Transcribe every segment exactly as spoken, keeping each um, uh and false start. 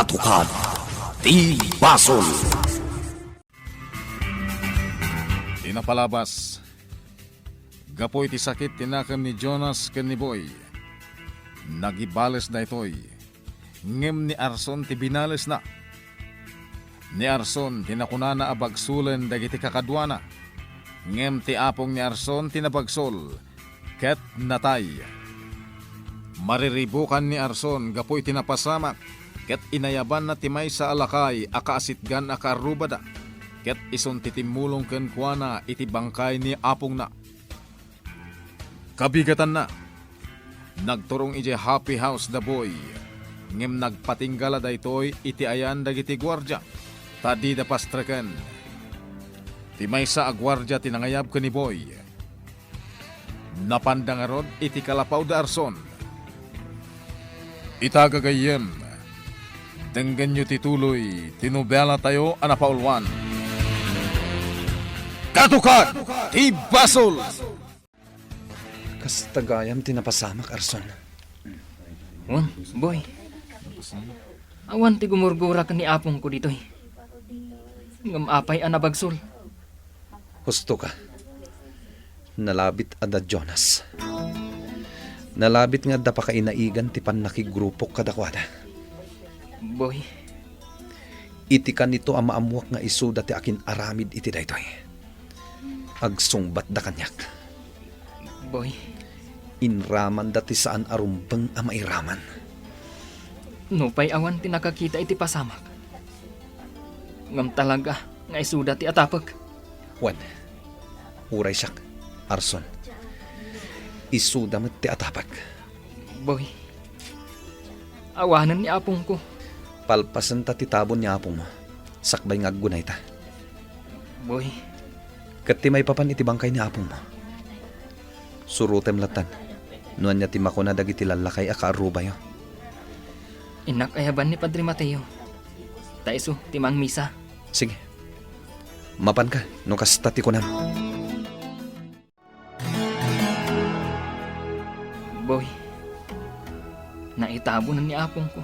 Tukad ti basol. Ti napalabas, gapu iti sakit ti nakem ni Jonas ken ni Boy, nagibales daytoy, ngem ni Arson ti binalesna. Ni Arson ti nakunana a bagsolen dagiti kakaduana, ngem ti apong ni Arson ti nabagsol ket natay. Mariribukan ni Arson gapu iti napasamak, ket inayabanna ti maysa a lakay a kaasitgan a kaarrubada, ket isun ti timmulong kenkuana iti bangkay ni apongna. Kabigatanna, nagturong idiay Happy House da Boy, ngem nagpatinggala daytoy iti ayan dagiti guardia, ta dida pastreken. Ti maysa a guardia ti nangayab ken ni Boy. Napanda ngarud iti kalapaw da Arson. Ita gagayyem, denggenyo ti tuloy ti nobelatayo a napauluan. Katukad ti basol! Kasta gayam ti napasamak, Arson. Wen, Boy. Awan ti gumurgura ken ni apongko ditoy. Ngem apay a nabagsol? Husto ka. Nalabit a da Jonas. Nalabit nga adda pakainaigan ti pannakigrupok kadakuada. Boy. Iti kanito a maammuak nga isuda ti akin-aramid iti daytoy. Agsungbatda kaniak. Boy. Inramanda ti saan a rumbeng a mairaman. Nupay awan ti nakakita iti pasamak, ngem talaga nga isuda ti atapek. Wen, uray siak, Arson. Isuda met ti atapek. Boy, awanen ni apongko. Palpasenta ti tabon ni apongmo, sakbay nga aggunayta. Boy. Ket ti maipapan iti bangkay ni apongmo, surotem lattan no ania ti makuna dagiti lallakay a kaarrubayo. Innak ayaban ni Padre Mateo, ta isu ti mangmisa. Sige. Mapanka no kasta ti kunam. Boy, naitabonan ni apongko.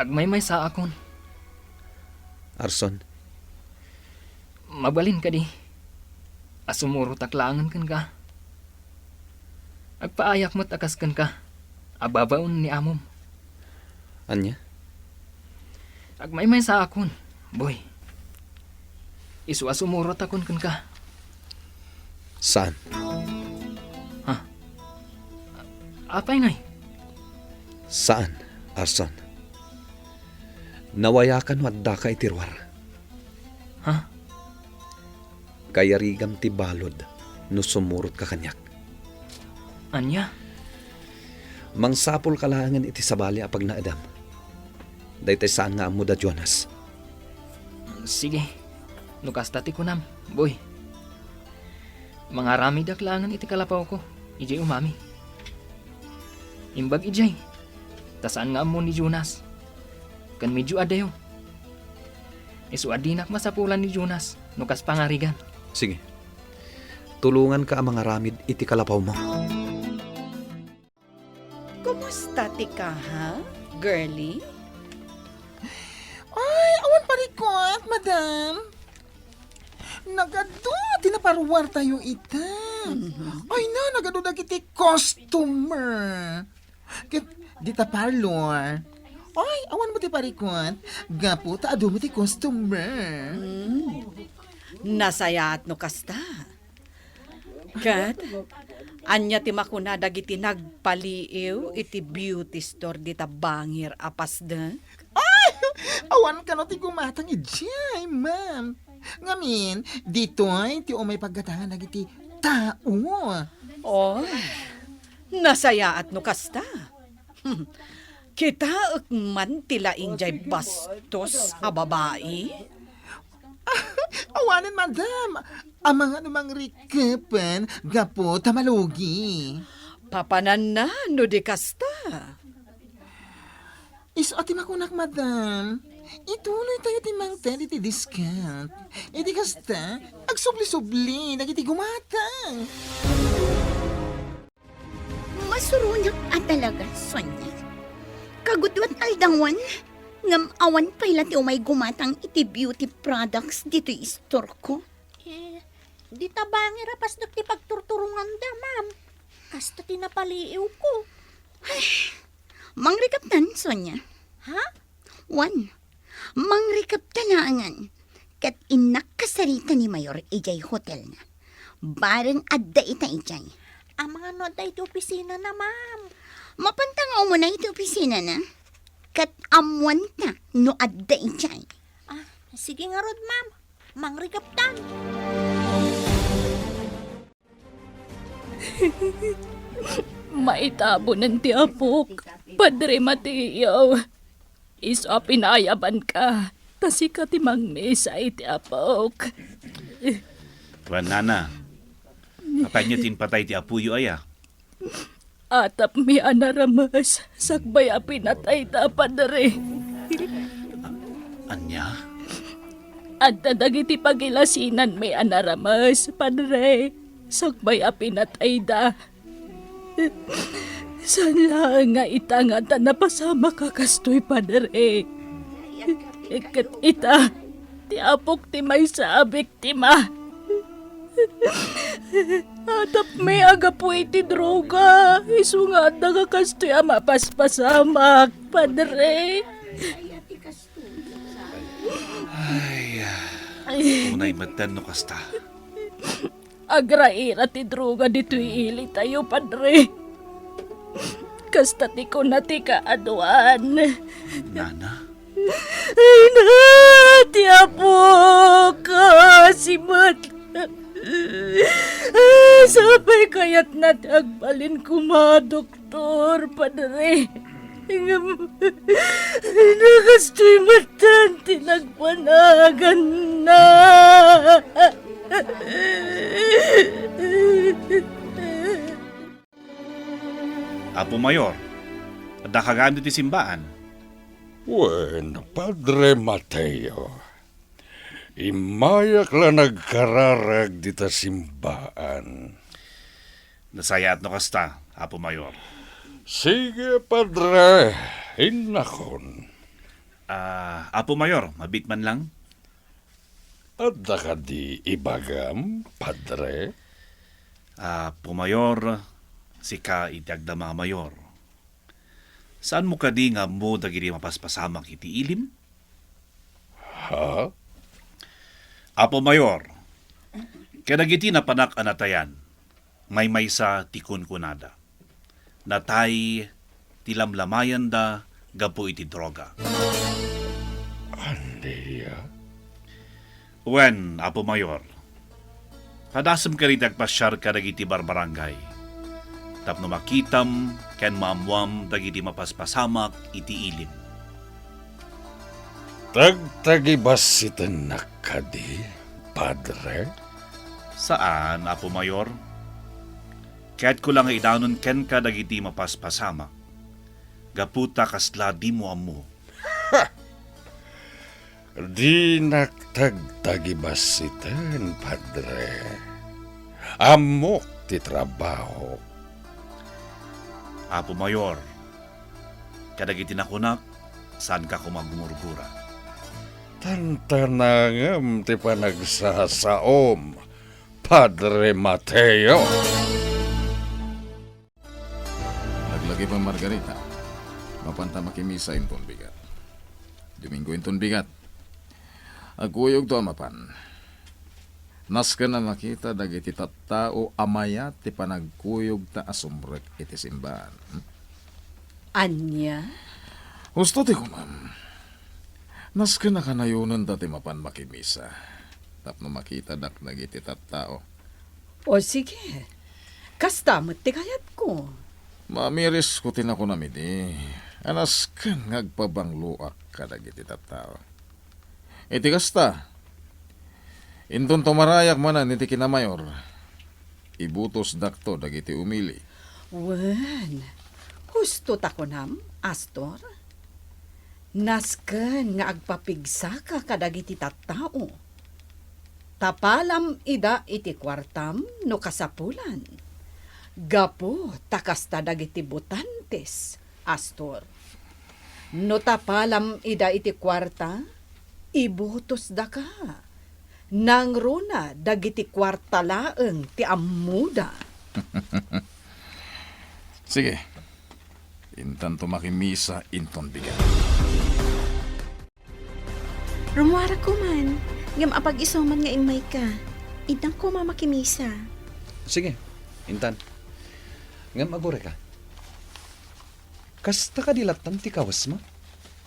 Agmaymaysaakon. Arson. Mabalin kadi a sumurotak laengen kenka? Agpaayak met a kas kenka a babaon ni amom. Ania? Agmaymaysaakon, Boy. Isu a sumurotakon kenka. Saan? Ha? Apay ngay? Saan, Arson. Nawayakan no addaka iti ruar. Ha? Kayarigam ti balud no sumurotka kaniak. Ania? Mangsapulka laengen iti sabali a pagnaedam. Daytoy saan nga ammo da Jonas. Sige, no kasta ti kunam, Boy. Mangaramidak laengen iti kalapawko idiay umami. Imbag idiay, ta saan nga ammo ni Jonas ken medyo adayo. Isu a dinak masapulan ni Jonas no kas pangarigan. Sige. Tulonganka a mangaramid iti kalapawmo. Kumusta ti kaha, girlie? Ay, awan parikut, madam. Nagadu ti naparuartayo ita. Mhm. Ay na, nagadu dagiti customer. Ket dita parlor. Ay, awan mo ti parikut. Gapu ta adu mo ti customer. Mm. Nasayaat no kasta. Ket, ania ti makuna dagiti nagpaliiw iti beauty store dita bangir a pasdek? Ay! Awan kano ti gumatang idiay, ma'am. Ngamin, ditoy ti umay paggatangan dagiti tao. Oh, nasayaat no kasta. Hmm. Kitaek man ti laing jay bastos a babai? Awanen, madam. Amangan no mangrikepen gapu ta malugi. Papananna no di kasta. Isu a ti makunak, madam. Ituloy tayo ti mangted iti discount. Iti kasta, agsubli-subli dagiti gumatang. Masuronak a talaga, Sonia. Kagudwat aldawan, ngem awan pay la ti umay gumatang iti beauty products ditoy istorko. Eh, di tabangi ra pasdek ti pagturturonganda, ma'am. Kasta ti napaliiwko. Ay, mangrikaptan, Sonia. Ha? Wen, mangrikapta laengen. Ket innak kasarita ni Mayor idiay hotelna. Bareng adda ita idiay. Amangan no adda iti opisinana, ma'am. Mapanta nga umuna iti opisinana. Ket ammoanta no adda idiay. Ah, sige ngarud, ma'am. Mangrikaptan. Maitabunen ti apok, Padre Mateo. Isu a pinayabanka, ta sika ti mangmisa iti apok. Wen, nana, apay ania ti impatay ti apoyo aya? Atapmi a narames sakbay a pinatayda, Padre. Ania? Adda dagiti pagilasinanmi a narames, Padre, sakbay a pinatayda. Saan laeng nga ita nga adda napasamak a kastoy, Padre. Ket ita, ti apok ti maysa a biktima. Atapmi a gapu iti droga, isu nga adda nga kastoy a mapaspasamak, Padre. Ay, unay metten no kasta. Agraira ti droga ditoy ilitayo, Padre. Kasta ti kuna ti kaaduan. Nana? Ay na, ti apok, simet. Sapay kayatna ti agbalin koma, doktor, Padre. Ngem, nakastoy met ti nagpanaganna. Apo Mayor, adda ka gayam ditoy simbaan? Wen, Padre Mateo. Immayak la nagkararag dita simbaan. Nasayaat no kasta, Apo Mayor. Sige, Padre, innakon. Ah, Apo Mayor, mabiit man lang. Adda kadi ibagam, Padre? Apo Mayor, sika iti agdama a mayor. Saanmo kadi nga ammo dagiti mapaspasamak iti ilim? Ha? Apo Mayor, kadagiti napanak a natayan, maymaysa ti kunkunada. Natay ti lamlamayanda gapu iti droga. Ania? Wen, Apo Mayor, padasem kadi ti agpasiar kadagiti barbarangay tapno makitam ken maammuam dagiti mapaspasamak iti ilim. Tagtagibasitennak kadi, Padre? Saan, Apo Mayor. Kayatko la nga idanon kenka dagiti mapaspasamak, gapu ta kasla dimo ammo. Dinak tagtagibasiten, Padre. Ammok ti trabaho. Apo Mayor, kadagiti nakunak, saanka koma gumurgura. Tantanangem ti panagsasaom, Padre Mateo. Laglagipem, Margarita, mapanta makimisa inton bigat. Domingo inton bigat. Agkuyogto a mapan. Nasken a makita dagiti tattao a mayat ti panagkuyogta a sumrek iti simbaan. Hmm? Ania? Husto ti kunam. Nasken a kanayonenta ti mapan makimisa tapno makitadak dagiti tattao. O sige, kasta met ti kayatko. Mamirisko ti nakunam idi, a nasken nga agpabangloak kadagiti tattao. Iti kasta, inton tumarayak manen iti kinamayor, ibutosdakto dagiti umili. Wen, husto ta kunam, Astor? Nasken nga agpapigsaka kadagiti tattao. Tapalam ida iti kuartam no kasapulan. Gapu ta kasta dagiti botantes, Astor. No tapalam ida iti kuarta, ibutosdaka. Nangruna dagiti kuarta laeng ti ammoda. Sige, intanto makimisa inton bigat. Rumuarakko man, ngem apag-isu man nga immayka. Intanko makimisa. Sige, intan. Ngem agurayka. Kasta kadi lattan ti kawesmo?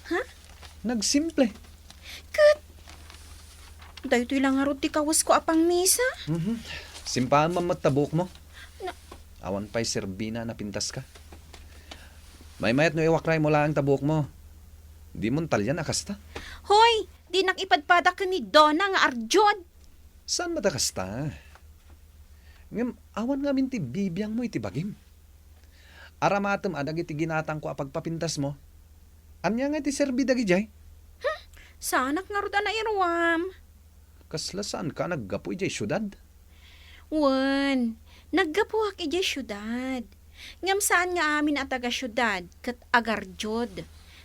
Ha? Nagsimple. Ket daytoy la ngarud ti kawesko a pangmisa? Mhm. Simpaam man met ta buokmo. Na- Awan pay serbina a napintaska. Maymayat no iwakraymo laeng ta buokmo. Dimon talian a kasta. Hoy! Dinak ipadpada ken ni Dona nga arjud. Saan met a kasta? Ngem awan ngamin ti bibiangmo iti bagim. Aramatem a dagiti ginatangko a pagpapintasmo. Ania nga iti serbi dagidiay? Hmm, saanak ngarud a nairuam. Kasla saanka a naggapu idiay siudad? Wen, naggapuak idiay siudad. Ngem saan nga amin a taga-siudad ket agarjud.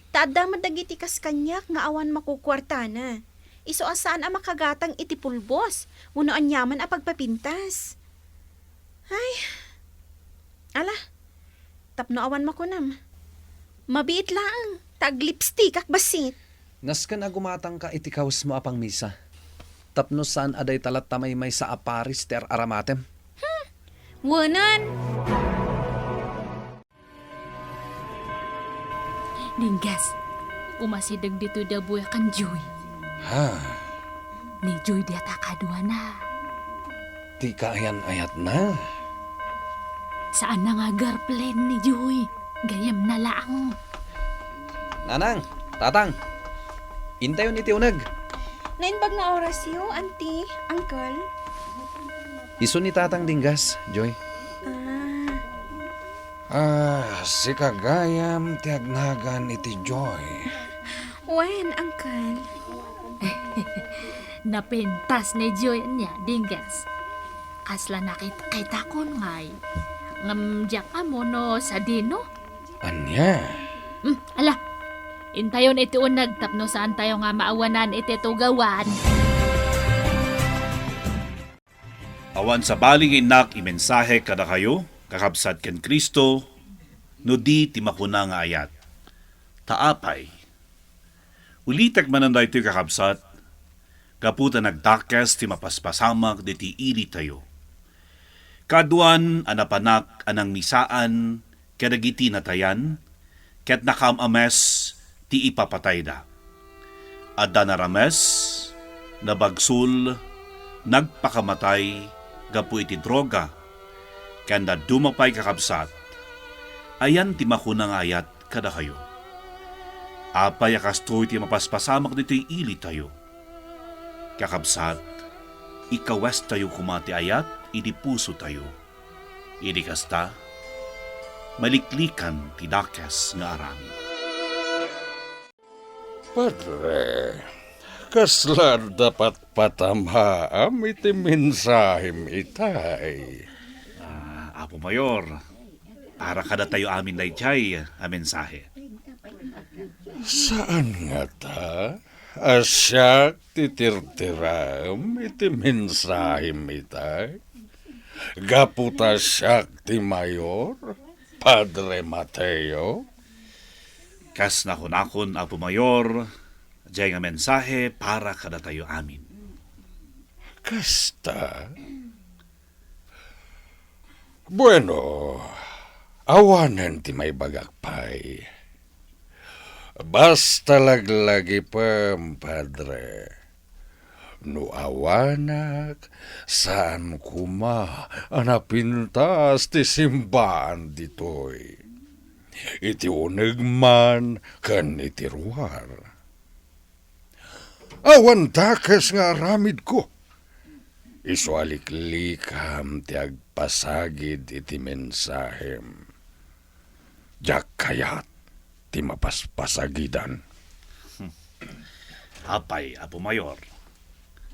Ta adda met dagiti kas kaniak nga awan makukuartana. Isu a saan a makagatang iti pulbos wenno aniaman a pagpapintas. Ay, ala, tapno awan makunam. Mabiit laeng, ta aglipstikak bassit. Nasken a gumatangka iti kawesmo a pangmisa. Tapno saan a dayta latta maymaysa a paris ti ar-aramatem. Hmm, wenen. Dinggas, umasideg ditoy dabuya kan Joy. Ha? Ni Joy diata kaduana. Ti kaayan-ayatna. Saanna nga girlfriend ni Joy. Gayyemna laeng. Nanang, Tatang, intayon iti uneg. Naimbag nga orasyo, Auntie, Uncle? Isu ni Tatang Dinggas, Joy. Ah. Ah, sika gayam ti agnagan iti Joy. Wen, Uncle. Napintas ni Joy ania, Dinggas. Kasla nakitkitakon ngay. Ngem diak ammo no sadino. Ania? Hmm, ala. Intayon iti uneg tapno saantayo nga maawanan iti tugawan. Awan sabali nga innak imensahe kadakayo, kakabsat ken Cristo, no di ti makuna nga ayat. Ta apay? Ulitek manen daytoy, kakabsat, gapu ta nagdakes ti mapaspasamak ditoy ilitayo. Kaaduan a napanak a nangmisaan kadagiti natayan, ket nakaam-ames ti ipapatayda. Adda narames, nabagsul, nagpakamatay gapu iti droga, ken dadduma pay, kakabsat. Ayan ti makuna nga ayat kadakayo. Apay a kastoy ti mapaspasamak ditoy ilitayo? Kakabsat, ikawestayo koma ti ayat iti pusotayo. Idi kasta, maliklikan ti dakes nga aramid. Padre, kasla adda patpatamaam iti mensahem itay? Ah, Apo Mayor, para kadatayo amin daydiay a mensahe. Saan ngata a siak ti tirtiraem iti mensahem itay? Gapu ta siak ti mayor, Padre Mateo? Kas nakunakon, Apo Mayor, diay nga mensahe para kadatayo amin. Kasta? Bueno, awanen ti maibagak pay. Basta laglagipem, Padre. No awanak, saan koma a napintas ti simbaan ditoy. Iti uneg man ken iti ruar. Awan dakes nga aramidko. Isu a liklikam ti agpasagid iti mensahem. Diak kayat ti mapaspasagidan. Apay, Apo Mayor,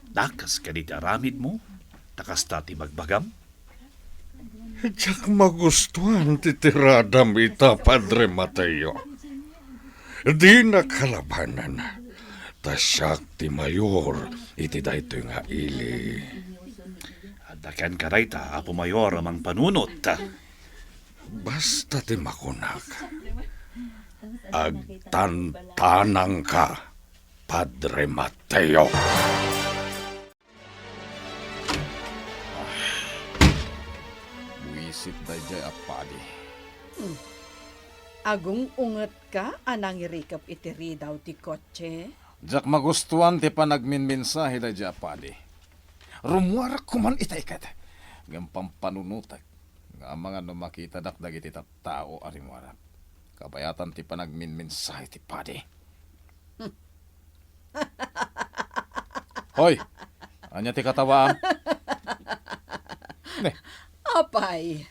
dakes kadi ti aramidmo, ta kasta ti bagbagam? Diak magustuan ti tiradam ita, Padre Mateo. Dina kalabanan, ta siak ti mayor iti daytoy nga ili. Adda kenka dayta, Apo Mayor a mangpanunot. Basta ti makunak, agtantanangka, Padre Mateo. Buisit daydiay a padi. Hmm. Agung-ungetka a nangirikep iti ridaw ti kotse? Diak magustuan ti panagminmensahe daydiay a padi. Rummuarak koman ita iket. Ngem pampanunotek nga amangan no makitadak dagiti tattao a rimmuarak. Kabayatan ti panagminmensahe ti padi. Hoy, ania ti katawaam? Ne. Apay,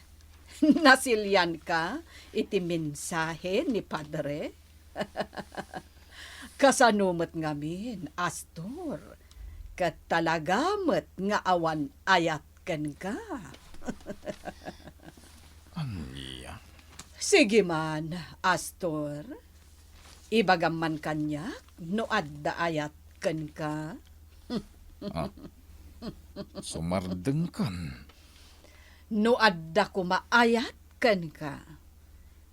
nasilianka iti mensahe ni Padre? Kasano met ngamin, Astor? Ket talaga met nga awan ayat kenka. Ania? Sige man, Astor. Ibagam man kaniak no adda ayat kenka. Ah. Sumardengkan. No adda koma ayat kenka,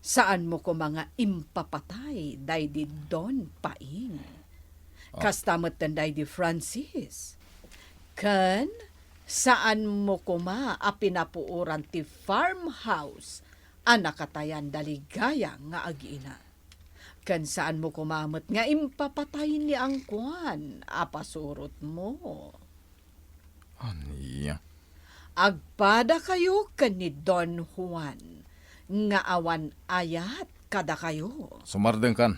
saanmo koma nga impapatay daydi Don Paing. Ah. Kasta metten daydi Francis. Ken saanmo koma a pinapuoran ti farmhouse a nakatayan da Ligaya nga agina. Ken saanmo koma met nga impapatay ni Angkuan a pasurotmo. Ania? Agpadakayo ken ni Don Juan nga awan ayat kadakayo. Sumardengkan.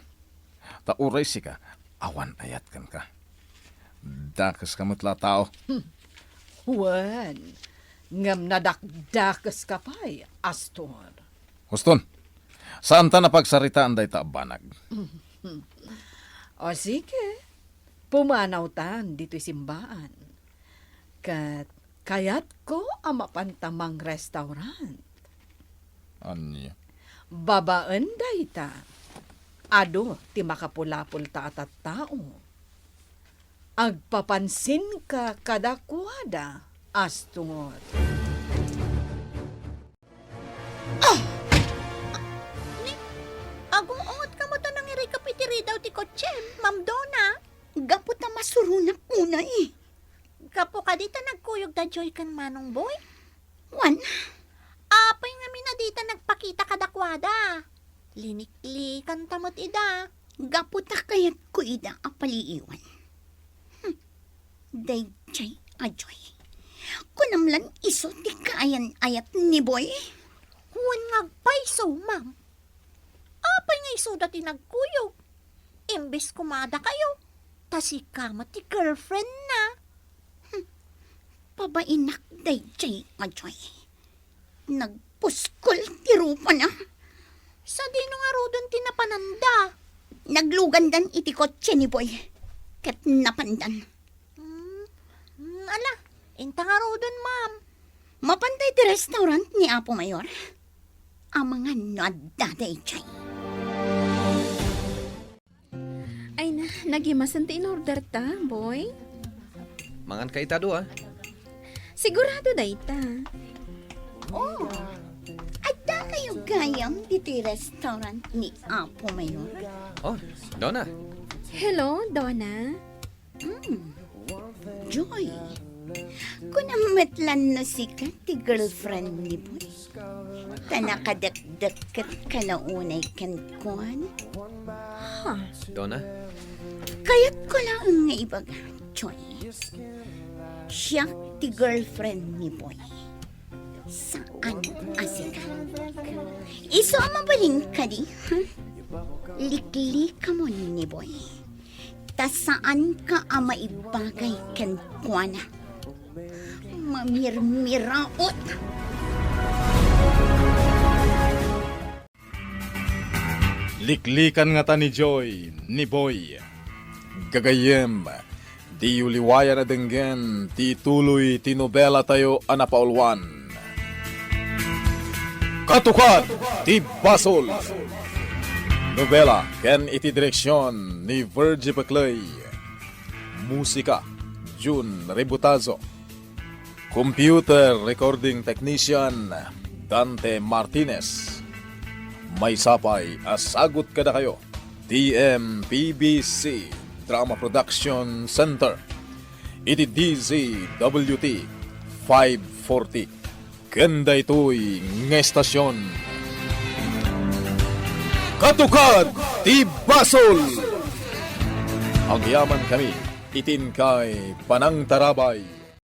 Ta uray sika, awan ayat kenka. Dakeska met la a tao. Hmm. Wen, ngem nadakdakeska pay, Astor. Huston, saanta a pagsaritaan dayta a banag. O sige, pumanawtan ditoy simbaan. Ket kayatko a mapanta mangrestaurant. Ania? Babaen dayta, adu ti makapulapulta a tattao. Agpapansinka kadakuada, Astor. Ah! Ni, agung-ungetka met a nangirikep iti ridaw ti kotsem, Ma'am Donna? Gapu ta masuronak unay. Gapu kadi ta nagkuyog da Joy ken Manong Boy? Wen. Apay ngamin a dita nagpakita kadakuada? Liniklikanta met ida. Gapu ta kayatko ida a paliiwan. Hmm. Daydiay a Joy. Kunam lan isu ti kaayan-ayat ni Boy? Wen nga agpayso, ma'am. Apay nga isuda ti nagkuyog? Imbes koma dakayo, ta sika met ti girlfriend na. Hmm. Pabainak daydiay a Joy. Nagpuskol ti rupana. Sadino ngaruden ti napananda? Naglugandan iti kotse ni Boy. Ket napandan. Hmm, hmm, ala, inta ngaruden, ma'am. Mapanta iti restaurant ni Apo Mayor? Amangan no adda daydiay. Ay na, nagimasen ti in-order ta, boy? Mangan ka ita dua? Sigurado dayta. Oh, adda kayo gayam ditoy restaurant ni Apo Mayor? Oh, Donna. Hello, Donna. Hmm. Joy, kunam met lan no sika ti girlfriend ni Boy? Ta nakadekdek ket kanaunay kenkuana. Ha? Donna? Kayatko laeng nga ibaga, Joy. Siak ti girlfriend ni Boy. Saan a sika. Isu a mabalin kadi, ha? Liklikamon ni Boy. Ta saanka a maibagay kenkuana. Mamirmiraot! Liklikan ngata ni Joy, ni Boy. Gagayyem, diyo liwayan a denggen ti ituloy ti nobelatayo a napauluan. Katukad ti Basol. Nobela ken iti direksion ni Virgie Peclay. Musika, Jun Rebutazo. Computer recording technician, Dante Martinez. Maysa pay a sagut kadakayo, T M P B C Drama Production Center, iti D Z W T five forty. Ken daytoy nga estasion, Katukad ti Basol. Agyaman kami iti inkay panangtarabay.